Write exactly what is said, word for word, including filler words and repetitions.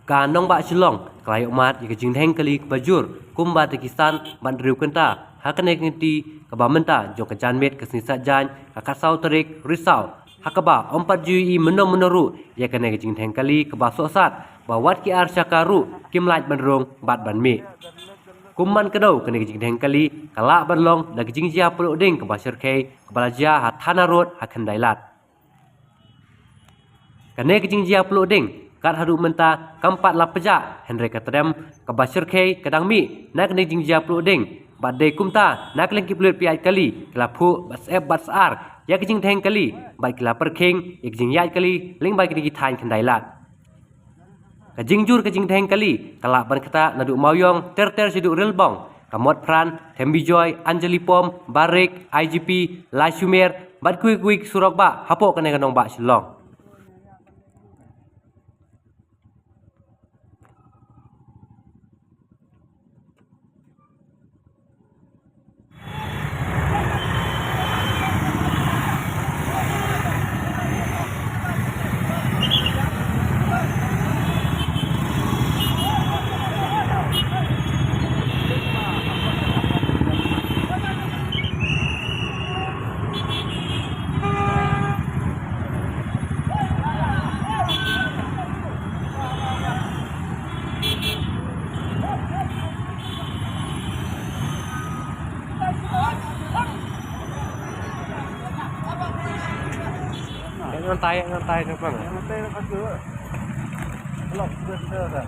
Ka nongbah Shillong ka la ïoh mad ïa ka jingdheng kali kaba jur kumba te ki san bad hynriew kynta ha kane ka kynti kaba mynta jong ka janmiet ka sngi Saitjaiñ ka khatsaw tarik Risaw, ha kaba ym pat ju ïohi mynno mynno ruh ïa kane ka jingdheng kali kaba sohsat ba wat ki ar shaka ruh kim lait ban rung bad ban mih. Kum man ka daw kane ka jingdheng kali ka lah ban long da ka jingjia pynlut ding kaba shyrkhei kaba la jia ha Thana Road ha Khyndai Lad. Kane ka jingjia pynlut ding kat haduh mynta kam pat la pjah, hynrei ka trem kaba shyrkhei ka dang mih na kane ka jingjia pynlut ding. Bad dei kumta na ka liang ki pulit peit kali ki la phuh bad sep bad sar ïa ka jingdheng kali bad ki la pyrkhing ïa ka jingïaid kali lyngba kine ki thaiñ Khyndai Lad. Ka jingjur ka jingdheng kali ka lah ban ktah naduh Mawiong ter ter shaduh Rilbong, ka Motphran, Thembijoy, Anjalipom, Barik, I G P, Laishumer bad kiwei kiwei ki surok bah hapoh kane ka nongbah Shillong. Yang ngantai, yang ngantai siapa? Yang ngantai nak kata. Belum, sudah, sudah, sudah.